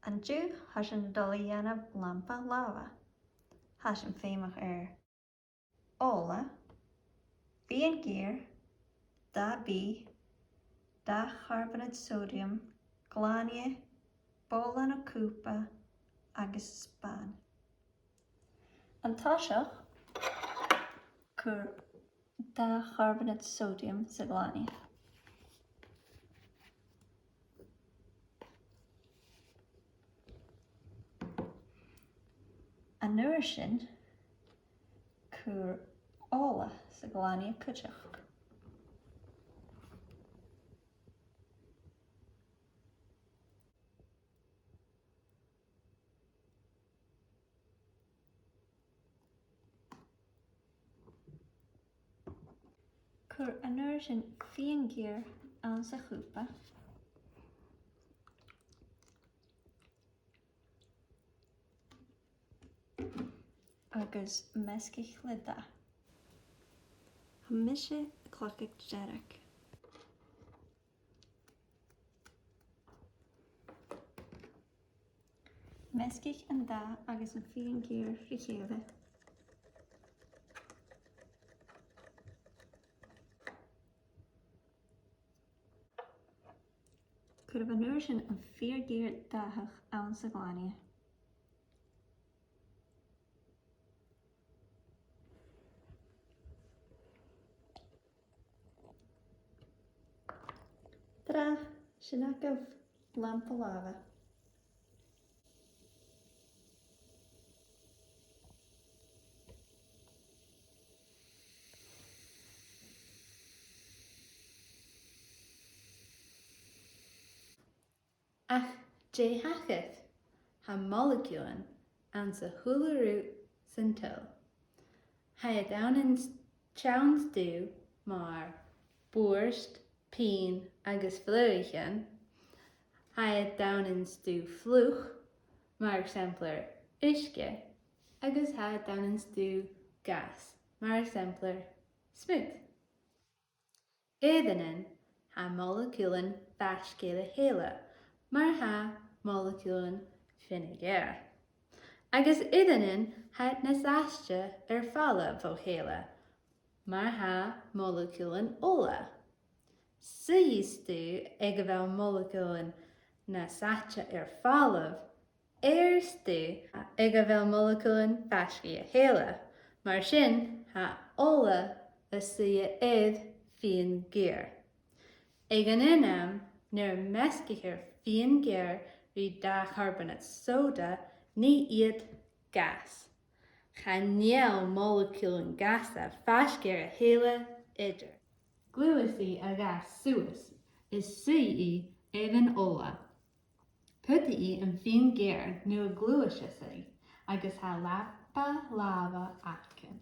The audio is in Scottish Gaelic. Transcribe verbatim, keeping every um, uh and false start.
An-diugh, tha sinn a' dol a dhèanamh lampa làbha. Tha sinn feumach air ola, fìon-geur, dath bìdh, dà-charbonad sodium, glainne, bobhla no cupa agus spàin. An toiseach, cuir dà-charbonad sodium sa ghlainne. An uair sin, cuir ola sa ghlainne cuideachd. Cuir an uair sin fìon-geur anns a' chupa. Agus measgaich le dath. Tha mise a' cleachdadh dearg. Measgaich an dath agus am fìon-geur ri chèile. Cuiribh an uair sin am fìon-geur dathach anns a' ghlainne. Ta-da! Sin agaibh lampa làbha. Ach dè thachair? Tha moileciuilean anns a h-uile rud san t-saoghal. Tha iad ann an s-, seann stuth mar bùird, pinn agus fliuichean. Tha iad ann an stuth fliuch, mar eisimpleir uisge, agus tha iad ann an stuth gas, mar eisimpleir smùid. Uaireannan tha moileciuilean faisg air a chèile, mar tha moileciuilean fìon-geur. Agus uaireannan tha iad nas fhaide air falbh bho chèile, mar tha moileciuilean ola. Suidhidh stuth aig a bheil moileciuilean nas fhaide air falbh air stuth aig a bheil moileciuilean faisg air a chèile. Mar sin, tha ola a' suidhe air fìon-geur. Aig an aon àm, nuair a mheasgaichear fìon-geur ri dà-charbonad sòda, nì iad gas. Chan eil moileciuilean gasa faisg air a chèile idir. Gluaisidh a' ghas suas is suidhidh i air an ola. Putaidh i am fìon-geur nuair a ghluaiseas i, agus tha lampa làbha againn.